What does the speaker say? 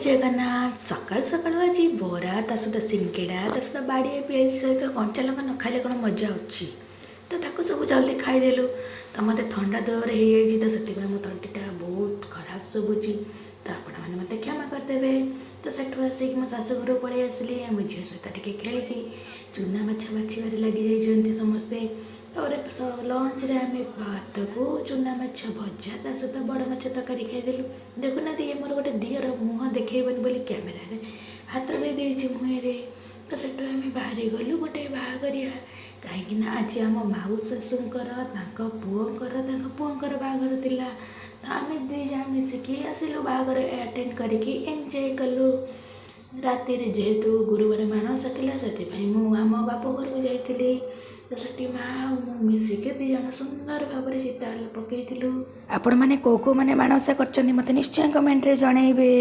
ଜଗନ୍ନାଥ। ସକାଳୁ ସକାଳୁ ଆଜି ବରା, ତା ସହିତ ସିଙ୍ଗେଡ଼ା, ତା ସହିତ ବାଡ଼ିଆ ପିଆଜି ସହିତ କଞ୍ଚା ଲଙ୍କା ନ ଖାଇଲେ କ'ଣ ମଜା ଅଛି? ତ ତାକୁ ସବୁ ଜଲ୍ଦି ଖାଇଦେଲୁ। ତ ମୋତେ ଥଣ୍ଡା ଜୋରେ ହେଇଯାଇଛି, ତ ସେଥିପାଇଁ ମୋ ତଣ୍ଟିଟା ବହୁତ ଖରାପ ଶୁଭୁଛି, ତ ଆପଣମାନେ ମୋତେ କ୍ଷମା କରିଦେବେ। ତ ସେଠୁ ଆସିକି ମୋ ଶାଶୁ ଘରକୁ ପଳେଇ ଆସିଲି। ଆମ ଝିଅ ସହିତ ଟିକେ ଖେଳିକି ଚୁନା ମାଛ ବାଛିବାରେ ଲାଗିଯାଇଛନ୍ତି ସମସ୍ତେ। ତାପରେ ଲଞ୍ଚରେ ଆମେ ଭାତକୁ ଚୁନା ମାଛ ଭଜା, ତା ସହିତ ବଡ଼ ମାଛ ତରକାରୀ ଖାଇଦେଲୁ। ଦେଖୁନାହାନ୍ତି, ଇଏ ମୋର ଗୋଟେ ଦିଅର, ମୁହଁ ଦେଖେଇବନି ବୋଲି କ୍ୟାମେରାରେ ହାତ ଦେଇଦେଇଛି ମୁହଁରେ। ତ ସେଠୁ ଆମେ ବାହାରି ଗଲୁ ଗୋଟେ ବାହାଘରିଆ, କାହିଁକି ନା ଆଜି ଆମ ମାଉସୀ ଶାଶୁଙ୍କର ତାଙ୍କ ପୁଅଙ୍କର ବାହାଘର ଥିଲା। ତ ଆମେ ଦୁଇ ଜଣ ମିଶିକି ଆସିଲୁ, ବାହାଘର ଆଟେଣ୍ଡ କରିକି ଏନ୍ଜୟ କଲୁ। ରାତିରେ ଯେହେତୁ ଗୁରୁବାର ମାଣବସା ଥିଲା, ସେଥିପାଇଁ ମୁଁ ଆମ ବାପ ଘରକୁ ଯାଇଥିଲି। ତ ସେଠି ମା ଆଉ ମୁଁ ମିଶିକି ଦୁଇ ଜଣ ସୁନ୍ଦର ଭାବରେ ଚିତା ପକେଇଥିଲୁ। ଆପଣମାନେ କେଉଁ କେଉଁମାନେ ମାଣବସା କରିଛନ୍ତି, ମୋତେ ନିଶ୍ଚୟ କମେଣ୍ଟରେ ଜଣେଇବେ।